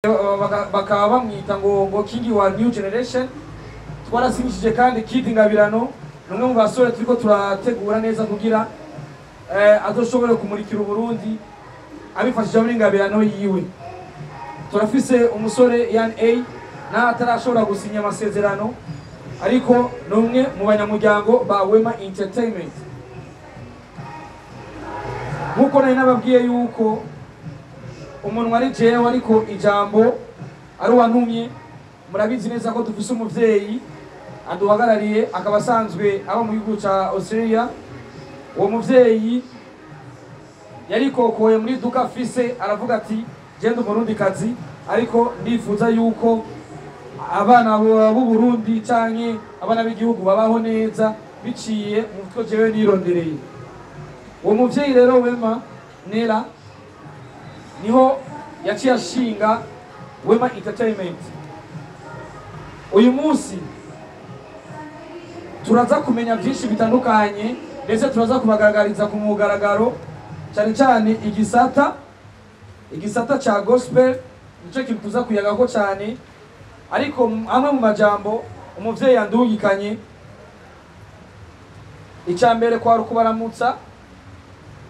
Bakaba bamwita ngo King wa New Generation. Twarasinyishije kandi Kid Ngabirano, ni umwe mu basore turiko turategura neza kugira azoshobore kumurikira Uburundi abifashije muri Ngabirano yiwe. Turafise umusore Yan A na atarashobora gusinya amasezerano, ariko ni umwe mu banyamuryango ba Wema Entertainment. Nkuko nari nababwiye yuko umuntu ari jewe ariko ijambo ari uwantumye, murabizi neza ko dufise umuvyeyi aduhagarariye, akaba asanzwe aba mu gihugu ca Australia. Uwo muvyeyi yarikokoye muri duka afise, aravuga ati: "Je ndi umurundikazi, ariko ndifuza yuko abana b'u Burundi canke abana b'igihugu babaho neza biciye mu two jewe nirondereye." Uwo muvyeyi rero Wema Nera niho yaciye ashinga Wema Entertainment. Uyu munsi turaza kumenya byinshi bitandukanye, ndetse turaza kubagaragariza ku mugaragaro cyane cyane igisata ca gospel, nicyo kintu tuza kuyagako cyane. Ariko amwe mu majambo umuvyeyi yandungikanye, icya mbere kwari ukubaramutsa,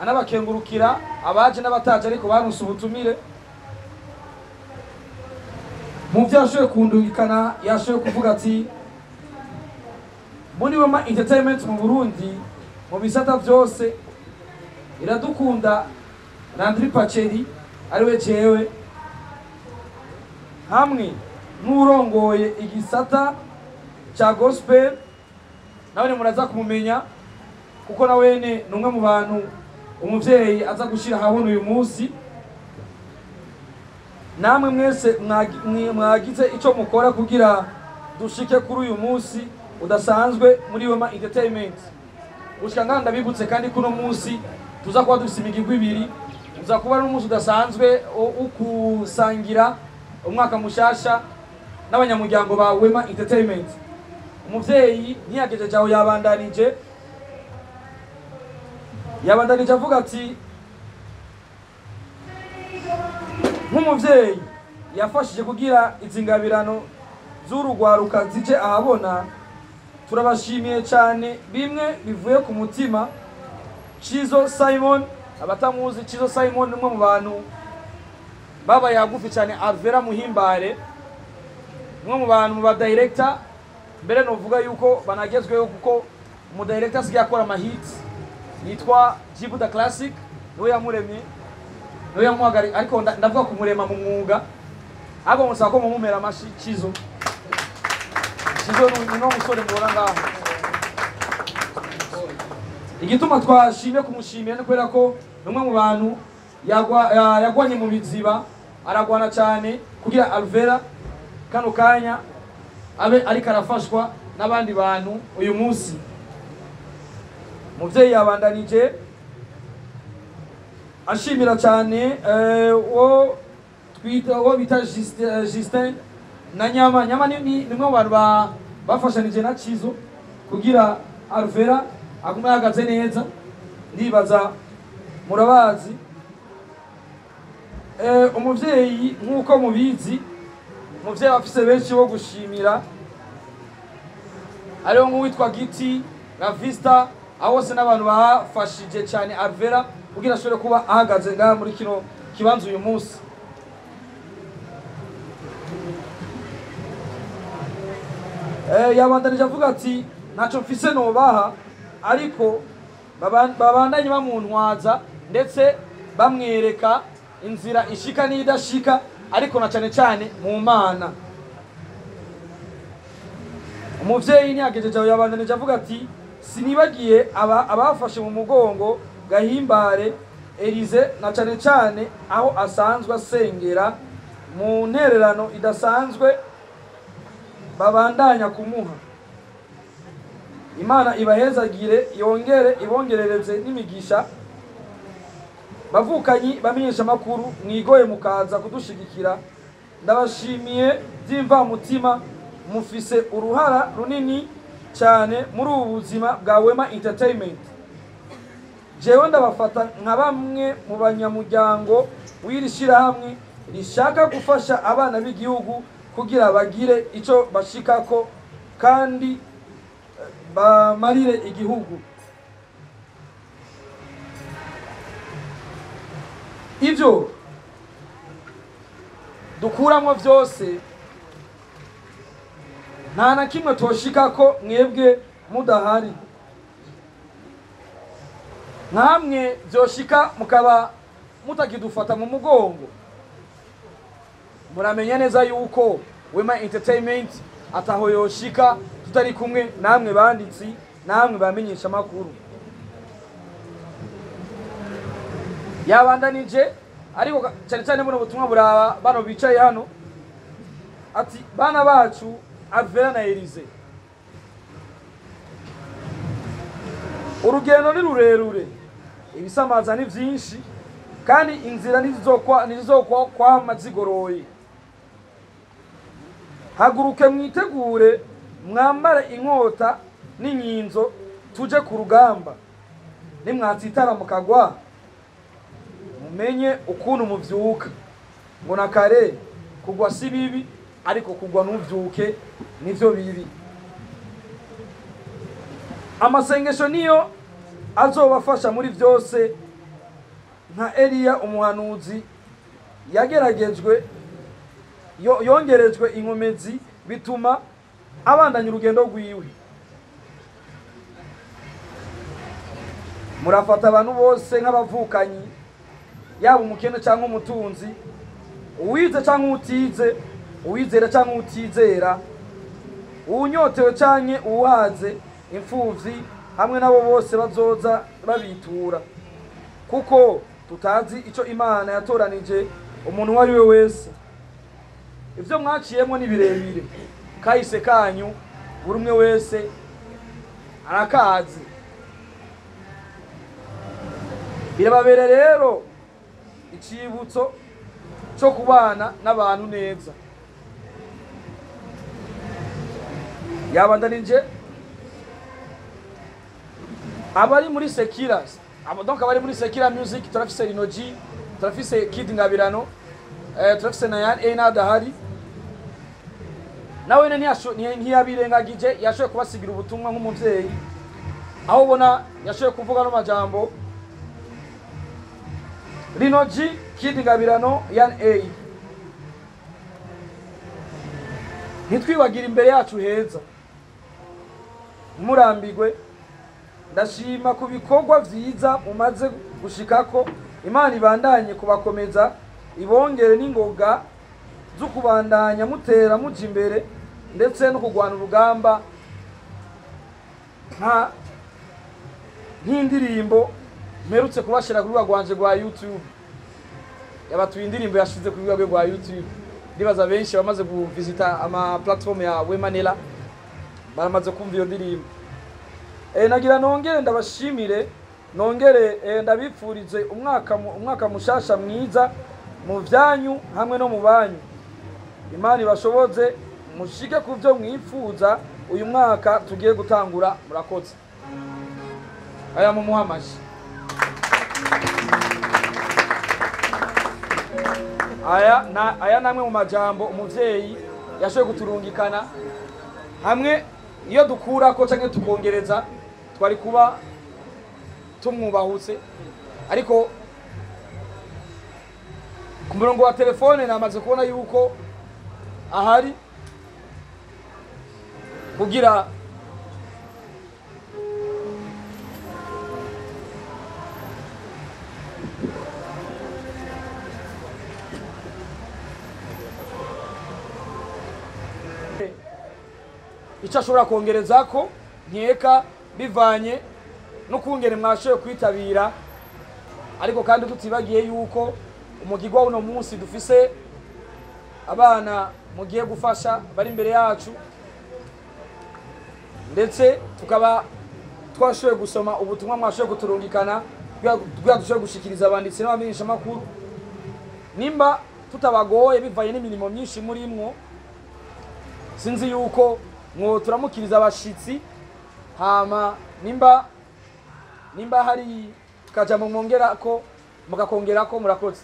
anabakengurukira abaje n'abataje ariko baronse ubutumire. Mu byo yashoboye kundungikana, yashoboye kuvuga ati: "Muri Wema Entertainment mu Burundi, mu bisata byose, Iradukunda Landry Pacheri ariwe jewe hamwe n'urongoye igisata ca gospel, nawe muraza kumumenya kuko nawene ni umwe mu bantu umuvyeyi aza gushira ahabona uyu munsi. Namwe mwese mwagize ico mukora kugira dushike kuri uyu munsi udasanzwe muri Wema Entertainment." Gushika ngaha ndabibutse kandi kuno munsi tuza kuba dufise imigigwi ibiri, uza kuba ari umunsi udasanzwe wo kusangira umwaka mushasha n'abanyamuryango ba Wema Entertainment. Umuvyeyi ntiyagejeje aho, yabandanije avuga ati: "Nk'umuvyeyi yafashije kugira izi ngabirano z'urugwaruka zije ahabona, turabashimiye cyane bimwe bivuye ku mutima. Cizo Simon." Abatamuzi, Cizo Simon ni umwe mu bantu babaye hagufi cyane Alvera Muhimbare, umwe mu bantu mu ba director mbere novuga yuko banagezweho, kuko umu director asigaye akora ama hits yitwa Jibuda Classic, niwe yamuremye, niwe yamuhagari, ariko ndavuga kumurema mu mwuga. Ahubwo musaba ko mumumera amashi Cizo. Cizo ni no musore mubona ngaho. Igituma twashimye kumushimira ni kubera ko ni umwe mu bantu yagwanye mu biziba, aragwana cyane kugira Alvera kano kanya abe ariko arafashwa n'abandi bantu uyu munsi. Muvyeyi yabandanije ashimira cyane uwo twita, uwo bita Justin na Nyama. Nyama ni umwe mu bantu bafashanije na Cizo kugira Alvera agume ahagaze neza, ndibaza murabazi. Umuvyeyi nk'uko mubizi, umuvyeyi aba afise benshi bo gushimira, hariho nk'uwitwa Giti na Vista, aho bose n'abantu bafashije cyane Alvera kugira ashobore kuba ahagaze ngaha muri kino kibanza uyu munsi. Yabandanije avuga ati: "Ntacyo mfise nobaha, ariko babandanye bamuntwaza ndetse bamwereka inzira ishika n'idashika, ariko na cyane cyane mu Mana." Umuvyeyi ntiyagejeje aho, yabandanije avuga ati: "Sinibagiye aba abafashe mu mugongo Gahimbare Elize, na cyane cyane aho asanzwe asengera, mu ntererano idasanzwe babandanya kumuha. Imana ibahezagire, yongere ibongerereze n'imigisha. Bavukanyi bamenyesha amakuru mwigoye mukaza kudushigikira, ndabashimiye by'imvamutima. Mufise uruhara runini cyane muri ubu buzima bwa Wema Entertainment. Jewe ndabafata nka bamwe mu banyamuryango w'iri shyirahamwe." rishaka gufasha abana b'igihugu kugira bagire ico bashikako kandi bamarire igihugu. Ivyo dukuramwo vyose nta na kimwe toshikako mwebwe mudahari. Nkamwe vyoshika mukaba mutakidufata mu mugongo, muramenya neza yuko Wema Entertainment ataho yoshika tutari kumwe namwe banditsi, namwe bamenyesha makuru. Yabandanije ariko cyane cyane buno butumwa buraba bano bicaye hano, ati bana bacu Alvera na Elise, urugendo ni rurerure, ibisamaza ni vyinshi kandi inzira nizizokwa kwama zigoroye. Haguruke mwitegure, mwambare inkota n'inkinzo, tuje ku rugamba. Nimwatsitara mukagwa, mumenye ukuntu muvyuka. Ngo na kare kugwa si bibi, ariko kugwa ntuvyuke nivyo bibi. Amasengesho niyo azobafasha muri vyose, nka Eliya umuhanuzi yageragejwe, yongerejwe inkomezi bituma abandanya urugendo rwiwe. Murafata abantu bose nk'abavukanyi, yaba umukene cyangwa umutunzi, uwize cyangwa utize, uwizera cyangwa utizera, uwunyotewe canke uwuhaze, imfuvyi hamwe nabo bose bazoza babitura, kuko tutazi ico Imana yatoranije umuntu uwo ari we wese. Ivyo mwaciyemwo ni birebire, kahise kanyu buri umwe wese arakazi. Birababera rero icibutso cyo kubana n'abantu neza. Yabandanije abari muri Sekira, donc abari muri Sekira Music, turafise Rinoji, turafise Kid Ngabirano, turafise na Yan Ena Dahari. Nawe ntiyabirengagije, yashoboye kubasigira ubutumwa nk'umuvyeyi, aho ubona yashoboye kuvuga no majambo. Rinoji, Kid Ngabirano, Yan A. Ntitwibagira imbere yacu heza, murambigwe. Ndashima ku bikorwa vyiza mumaze gushikako. Imana ibandanye kubakomeza, ibongere n'ingoga zo kubandanya mutera muja imbere, ndetse no kugwana urugamba nka nk'indirimbo mperutse kubashira kuri rwanje rwa YouTube. Yabatuye indirimbo yashize kuri rwego rwa YouTube. Ndibaza benshi bamaze kuvisita ama platform ya Wemanela baramaze kumva iyo ndirimbo. Nagira nongere ndabashimire, nongere ndabipfurize umwaka mushasha mwiza mu vyanyu hamwe no mu banyu. Imana ibashoboze mushike ku byo mwifuza uyu mwaka tugiye gutangura. Murakoze. Aya mumuhamashi. Aya namwe mu majambo umuvyeyi yashoboye kuturungikana hamwe iyo dukura ko canke tukongereza twari kuba tumwubahutse, ariko ku murongo wa telefone namaze kubona yuko ahari kugira icyo ashobora kongereza ko nkeka bivanye no kungere mwashoye kwitabira, ariko kandi tutibagiye yuko umugigwa uno munsi dufise abana mugiye gufasha bari imbere yacu, ndetse tukaba twashoye gusoma ubutumwa mwashoye kuturungikana kugira dushoye gushikiriza abanditsi n'abamenyesha makuru. Nimba tutabagoye bivanye n'imirimo myinshi muri mwo, sinzi yuko mwo turamukiriza abashitsi, hama nimba hari kajambo mwongera ko mukakongera ko. Murakoze.